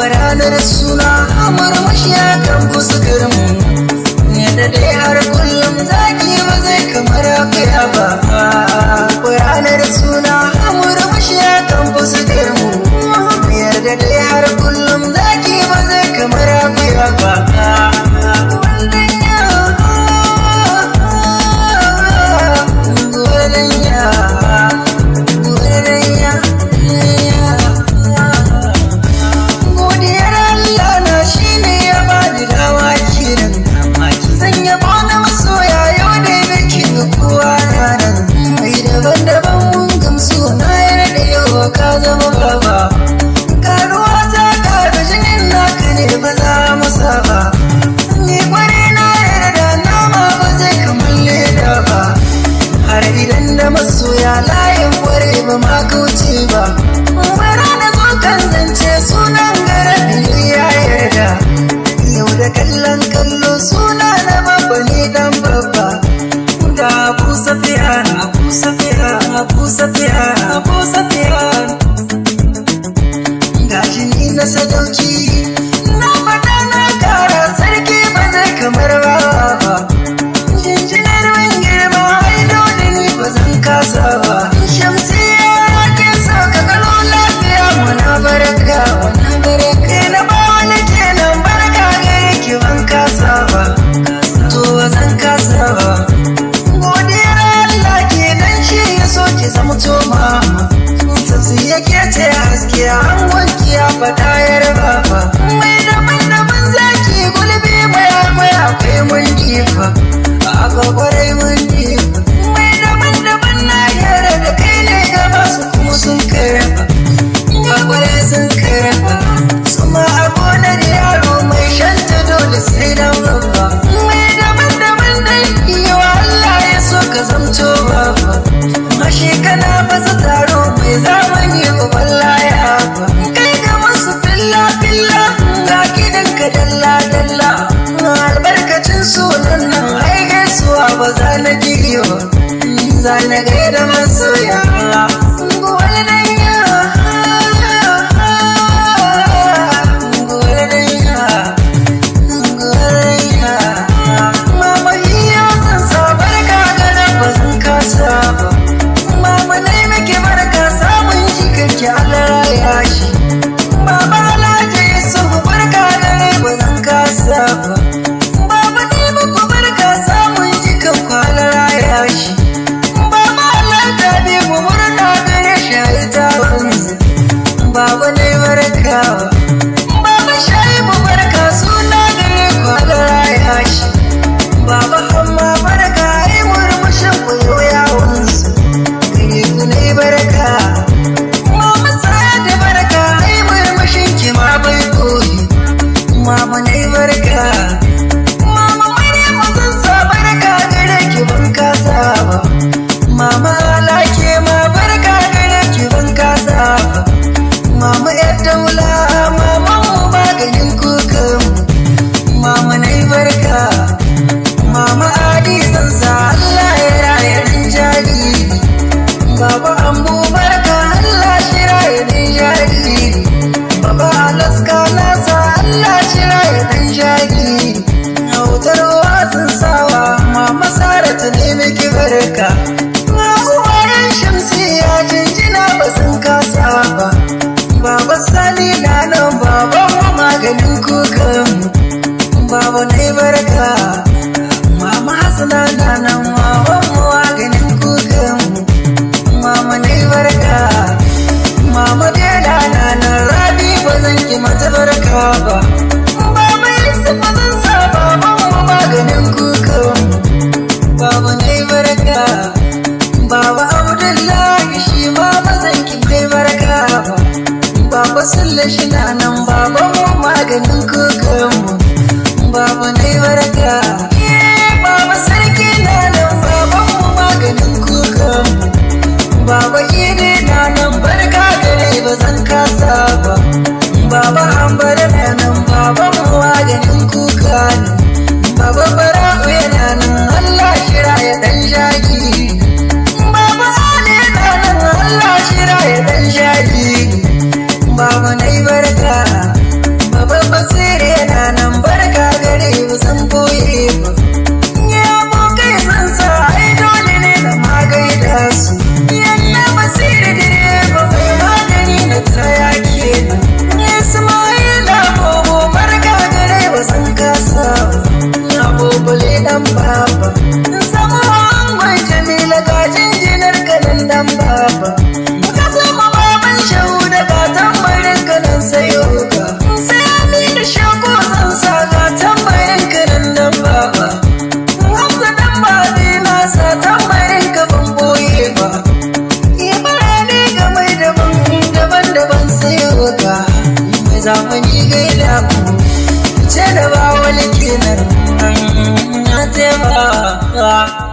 Ranar suna murmushi akan fuskar mu, yadda dai har kullum zaki ba zai kamar akuya ba. Ranar suna murmushi akan fuskar mu, yadda dai har kullum zaki ba zai kamar akuya ba. Ka zama baba, karuwa ta karu jinin naka ne ba za mu saba. Ni kware na yarda nama ba zai kamar leda ba, har idan da masoya layin kware ba ma kauce ba. Bara na zo kan zance sunan garabi ya yarda, yau da kallon kallo suna na babba ne dan babba. Da Abu Safiyan, Abu Safiyan, Abu Safiyan, Abu Safiyan. Gashi ni na sadauki, na faɗa na kara sarki ba zai kamar ba. Jinjinar min girma ai dole ni ba zan kasa ba. Shamsiya ke sauka kalo lafiya muna barka, muna barka. Na ba wani kenan barka gare ki ban kasa ba, to ba zan kasa ba. Ki zama to mama, sassi yake ce haske an wanki ya faɗa yar baba. Mai daban-daban zaki gulbi mai akwai akwai mun difa, aka kwarai mun difa. Mai daban-daban na yara da kai ne gaba su kuma sun karaba, ga kwarai sun karaba. Suma a gonar yaro mai shanta dole sai dan babba. Mai daban-daban dai wa Allah ya so ka zamto baba. Ashe kana baza taro mai zamani gaban laya ba. Kai ga masu filla-filla ga gidanka dalla-dalla. Albarkacin sunan nan ai gaisuwa ba za na jiri ba, za na gaida masoya. Mama iya zan sa barka ganin ba zan kasa ba. Mama ne muke barka samun jikanki Allah ya shi. Baba Alhaji Yusuf barka gare ba zan kasa ba. Baba ne muku barka samun jikan ku Allah ya shi. Baba Alhaji Habibu murna gare shi ai ta wanzu. Baba ne barka. Baba Shaibu barka suna gare ku Allah ya shi. Baba Hamma barka ai murmushin ku yau ya wanzu. Ne barka. Mama Sa'adu barka ai murmushin ki ma bai koyi. Mama ne barka. Mama Maryam zan sa barka gare ki ban kasa ba. Mama Alake ma barka gare ki ban kasa ba. Mama yar daula maman mu maganin kukan mu. Mama ne barka. Mama Adi zan sa Allah ya raya din jariri. Baba Ambu barka Allah shira ya din jariri. Baba Alaska nasa Allah shira ya din jariri. Hautar wasan sawa Mama Saratu ne miki barka. Uwayen Shamsiya jinjina ba sun kasa ba. Baba Sani na nan baban mu maganin kukan mu. Baba ne barka. Mama Hassana na nan baban mu maganin kukan mu. Mama ne barka. Mama Dela na nan Rabi ba zan ki mata barka ba. Baba Yusuf ba zan sa baban mu maganin kukan mu. Baba ne barka. Baba Abdullahi shi ma ba zan ki mai barka ba. Baba Sulle shi na nan baban mu maganin kukan mu. Baba ne barka. Baba Sarki na nan baban mu maganin kukan mu. Baba Idi na nan barka gare daban-daban sai ka mai zamani gaida ku ce da ba wani kenan ya taimaka.